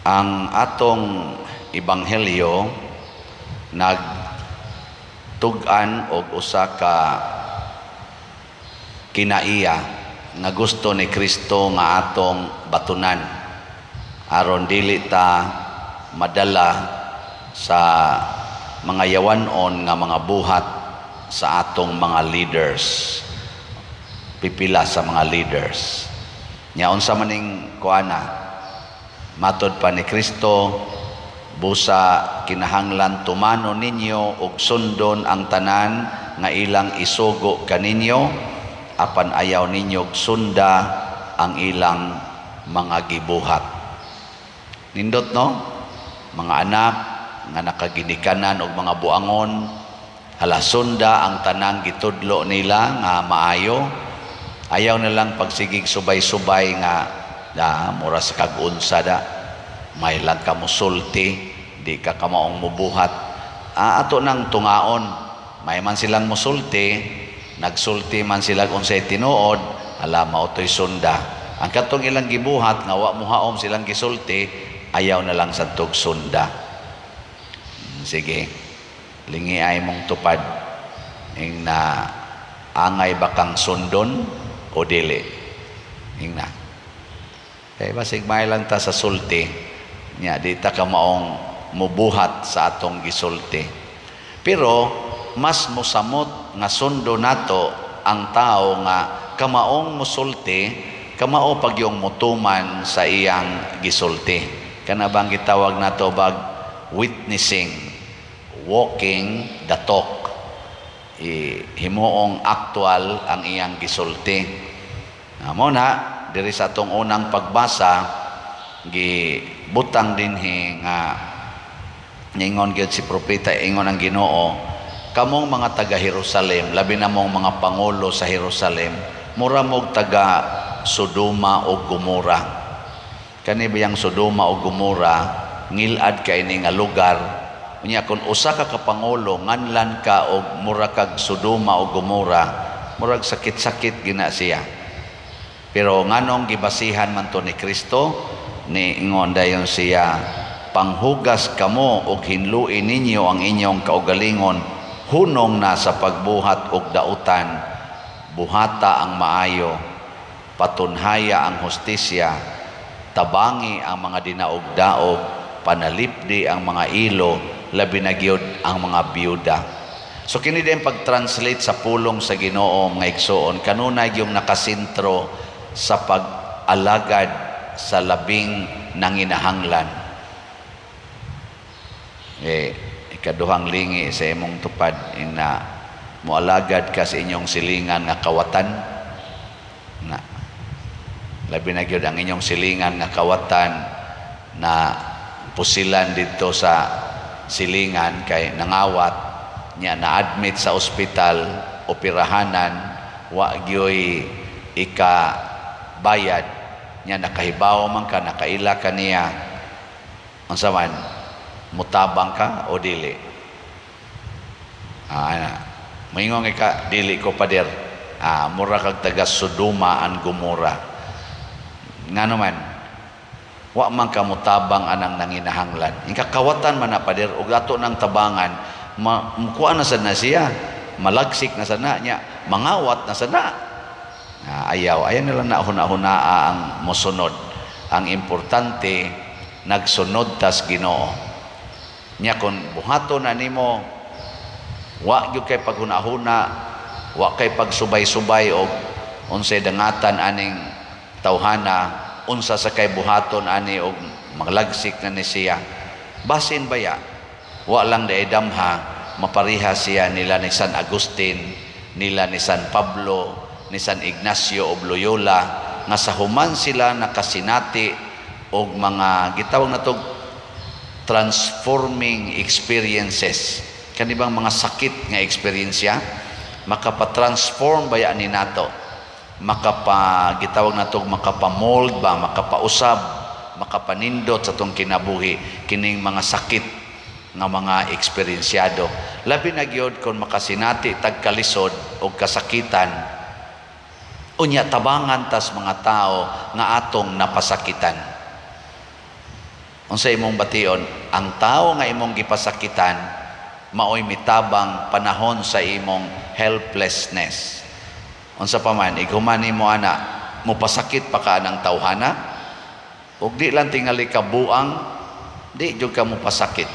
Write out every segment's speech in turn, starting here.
Ang atong ebanghelyo nagtug-an og usa ka kinaiya nga gusto ni Kristo nga atong batunan aron dili ta madala sa mga yawanon nga mga buhat sa atong mga leaders, pipila sa mga leaders. Nya unsa maning kuana? Matod pa ni Kristo, busa kinahanglan tumanon ninyo ug sundon ang tanan nga ilang isugo kaninyo, apan ayaw ninyo sunda ang ilang mga gibuhat. Nindot, no? Mga anak nga nakaginikanan og mga buangon, hala, sunda ang tanang gitudlo nila nga maayo. Ayaw na lang pagsigig subay-subay nga da mura sa kag-unsa da may lang ka musulti, di ka kamaong mubuhat. Ato nang tungaon, may man silang musulti, nagsulti man sila unsay tinuod, ala, mao to'y sunda. Ang katong ilang gibuhat nga wa muhaom silang gisulti, ayaw na lang sa tug sunda. Sige, lingi ay mong tupad ing na angay bakang sundon o dili ing na. Kay basig may lang ta sa sulti nya, di ta ka maong mubuhat sa atong gisulti. Pero mas mosamot nga sundo nato ang tao nga kamaong musulti, kamao pag yung mutuman sa iyang gisulti. Kana bang gitawag nato bag witnessing, walking the talk? I, himuong actual ang iyang gisulti. Amo na diri sa atong unang pagbasa, gibutang dinhi nga ningon gyud si propeta, ingon ang Ginoo, "Kamong mga taga Jerusalem, labi na mong mga pangulo sa Jerusalem, mura mog taga Sodoma o Gomora." Kani bayang Sodoma o Gomora, ngilad kay ini nga lugar. Unya kon usa ka kapangulo nganlan ka og mura kag Sodoma o Gomora, murag sakit-sakit gina siya. Pero nganong gibasihan man to ni Kristo? Ni ingon dayon siya, "Panghugas kamo og hinlui ninyo ang inyong kaugalingon, hunong na sa pagbuhat og dautan, buhata ang maayo, patunhaya ang hustisya, tabangi ang mga dinaog-daog, panalipdi ang mga ilo, labi na gyud ang mga biyuda." So kini din pag-translate sa pulong sa Ginoo, mga igsoon, kanunay yung nakasentro sa pag-alagad sa labing nanginahanglan. Eh, ikaduhang lingi sa imong tupad ina, moalagad ka sa inyong silingan nga kawatan na, labi na gyud ang inyong silingan nga kawatan na pusilan didto sa silingan kay nangawat niya, na-admit sa ospital, operahanan, wa gyoy ika bayad niya. Nakahibaw man ka, nakaila ka niya, unsa man, mutabang ka o dili? Ana moingon ka, "Dili ko, pader." Mura kag taga Sodoma an Gomora. Ngano man wa man ka mutabang anang nanginahanglan? Ikakawatan man na, pader, ug ato nang tabangan, mukuha na sad na siya, malagsik na sad na niya, mangawat na sad na. Ayaw ayaw nila na huna-hunaa ang mosunod. Ang importante, nagsunod tas Ginoo. Nya kon buhaton na nimo, wa gyud kay paghuna-huna, wa kay pagsubay-subay og unsay dangatan aning tawhana, unsa sa kay buhaton ani og maglagsik na ni siya. Basin baya wa lang day damha, mapareha siya nila ni San Agustin, nila ni San Pablo, ni San Ignacio of Loyola, nga sa human sila nakasinati og mga gitawag natog transforming experiences, kanibang mga sakit nga eksperyensya, makapa-transform baya ni nato, makapa gitawag natog makapa-mold ba, makapausab, makapanindot sa atong kinabuhi kining mga sakit nga mga eksperyensyado. Labi na gyud kon makasinati tag kalisod og kasakitan, unya tabangan tas mga tao nga atong napasakitan. Unsa imong bation? Ang tao nga imong gipasakitan maoy mitabang panahon sa imong helplessness. Unsa pa man, ighuman nimo ana, mopasakit pa ka ng tawhana? Ug di lang tingali ka buang, di jud ka mopasakit.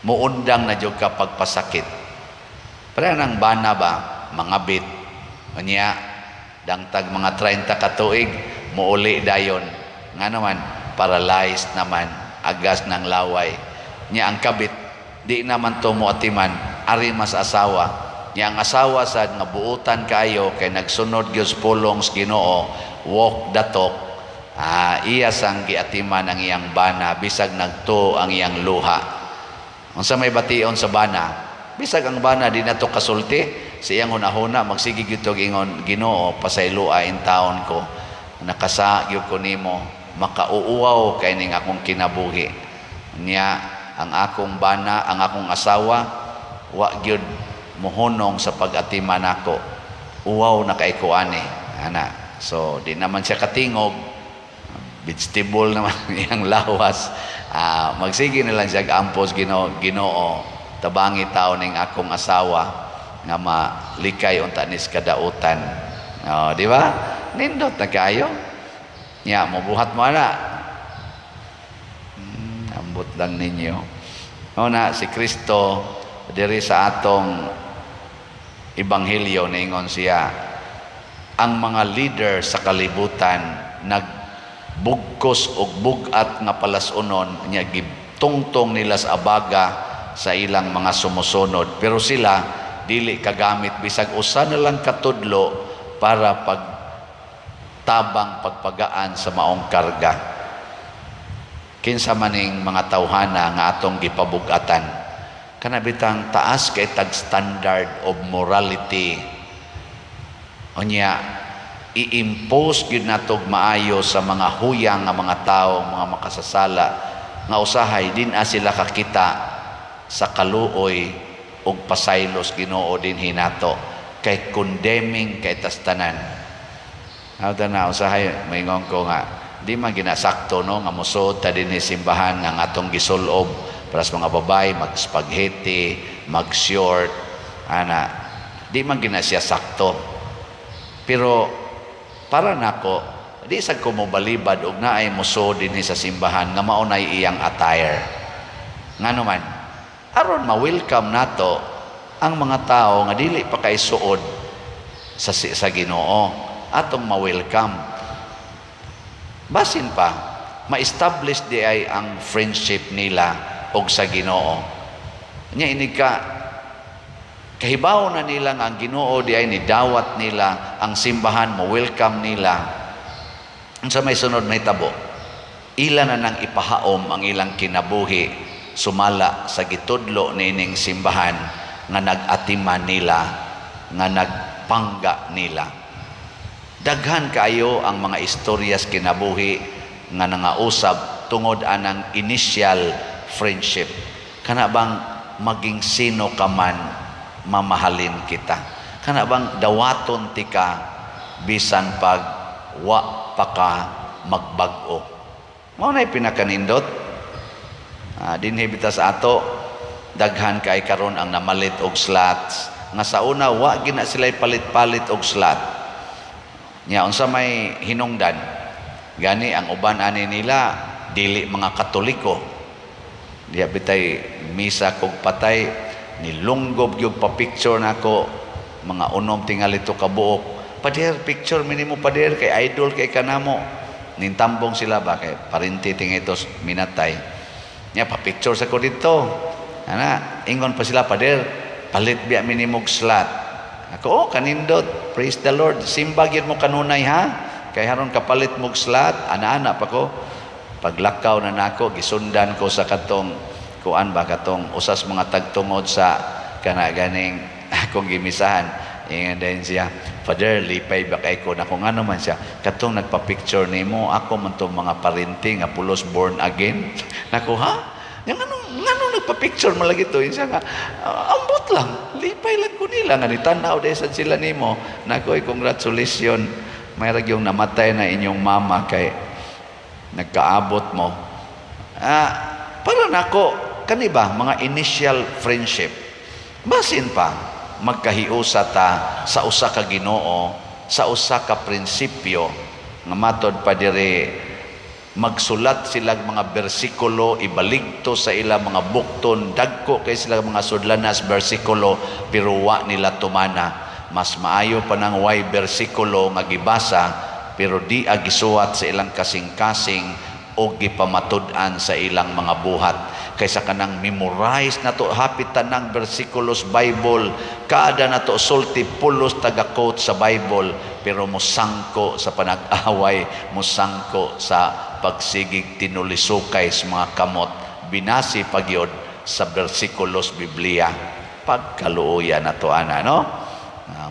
Muundang na jud ka pagpasakit. Pareha ng bana ba, mangabit. Unya, dangtag mga 30 ka tuig, muuli dayon. Nga naman, paralyzed naman, agas ng laway. Nya ang kabit, di naman to mo atiman, ari mas asawa. Nya ang asawa sad nga buutan kaayo kay nagsunod gyud sa pulong sa Ginoo, walk the talk. Ah, iya sang giatiman ang iyang bana bisag nagtuo ang iyang luha. Unsa may bation sa bana? Bisag ang bana di na to kasulti, sa iyang hunahuna magsige gyud to ingon, "Ginoo, pasayloa in taon ko. Nakasa gyud ko nimo, makauuwaw kay ning akong kinabuhi." Niya ang akong bana, ang akong asawa wa gyud mohunong sa pag-atiman nako. Uwaw na kay ko ani. Ana. So di naman siya katingog, vegetable naman iyang lawas. Ah, magsige na lang siya ampos, Ginoo, Ginoo, tabangi tao ning akong asawa nga malikay unta nis kadautan." Oh, di ba? Nindot na kayo. Nya mobuhat mo ana. Ambot lang ninyo. O na si Kristo diri sa atong ebanghelyo, niingon siya ang mga leader sa kalibutan nagbugkos og bug-at nga palas-unon, nya gitungtong nila sa abaga sa ilang mga sumusunod, pero sila dili kagamit bisag usa na lang katudlo para pag tabang pagpagaan sa maong karga. Kinsa maning mga tawhana nga atong gipabugatan? Kana bitang taas kay tag standard of morality, unya i-impose gyud natog maayo sa mga huyang nga mga tao, mga makasasala, nga usahay din a sila kakita sa kaluoy ug pasaylos Ginoo dinhi nato kay condemning kay tastanan. Hawda na usahay maingon ko nga di man ginasakto, no, nga mosud ta dinhi simbahan nga ang atong gisulob para sa mga babae mag spaghetti, mag short ana, di man gina siya sakto. Pero para nako, di sad ko mobalibad og naay mosud dinhi sa simbahan nga mao nay iyang attire. Ngano man? Aron ma-welcome nato ang mga tao nga dili pa kay suod sa Ginoo, atong ma-welcome. Basin pa ma-establish di ay ang friendship nila og sa Ginoo. Nya inig ka kahibaw na nila nga ang Ginoo di ay ni dawat nila, ang simbahan mo welcome nila. Unsa may sunod mahitabo? Ila na nang ipahaom ang ilang kinabuhi sumala sa gitudlo niining simbahan nga nag-atiman nila, nga nagpangga nila. Daghan kaayo ang mga istoryas kinabuhi nga nangausab tungod anang initial friendship. Kana bang maging sino ka man, mamahalin kita? Kana bang dawaton tika bisan pag wa pa ka magbag-o? Mao na'y pinakanindot. Dinhi bitaw sa ato, daghan kay karon ang namalit og slots nga sa una wa gina sila palit-palit og slot. Nya unsa may hinungdan? Gani ang uban ani nila dili mga Katoliko. Diya bitay misa kog patay, nilunggob gyud pa picture nako mga unom tingali to kabuok. "Pader, picture mi nimo, pader, kay idol kay kanamo." Nintambong sila ba kay parinti tingali minatay. Nya pa picture sa ko dito. Ana, ingon pa sila, "Pader, palit biya mi nimog slot." Ako, "Oh, kanindot, praise the Lord. Simba gyud mo kanunay ha. Kay haron kapalit mog slot." Ana-ana pa ko. Paglakaw na nako, gisundan ko sa katong kuan ba, katong usas mga tagtungod sa kana ganing akong gimisahan. Ingon din siya, "Father, lipay ba kay ko?" Nako, ngano man siya? "Katong nagpa-picture nimo, ako man tong mga parinti nga pulos born again." Nako, "Ha? Yang ano, ngano nagpa-picture man lagi to?" Siya nga, "Ah, ambot lang, lipay lang ko nila nga nitanaw dahil sila nimo." Nako, "Ay, congratulations. May yung namatay na inyong mama kay nagkaabot mo." Para nako kani ba mga initial friendship, basin pa magkahiusa ta sa usa ka Ginoo, sa usa ka prinsipyo nga matod pa diri, magsulat sila mga bersikulo, ibaligto sa ila mga bukton, dagko kay sila mga sudlanas bersikulo, pero wa nila tumana. Mas maayo pa nang way bersikulo nga gibasa pero di gisuwat sa ilang kasing-kasing o gipamatud-an sa ilang mga buhat kaysa kanang memorize nato hapit tanang bersikulos Bible, kada nato sulti pulos taga-quote sa Bible, pero mosangko sa panag-away, mosangko sa pagsigig tinulisukay sa mga kamot, binasi pagyod sa bersikulos Biblia. Pagkaluoya nato ana, no?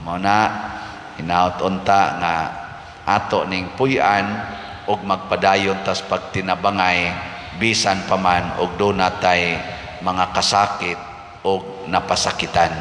Mao na hinaut unta nga ato ning puy-an og magpadayon tas pagtinabangay bisan pa man og duna tay mga kasakit og napasakitan.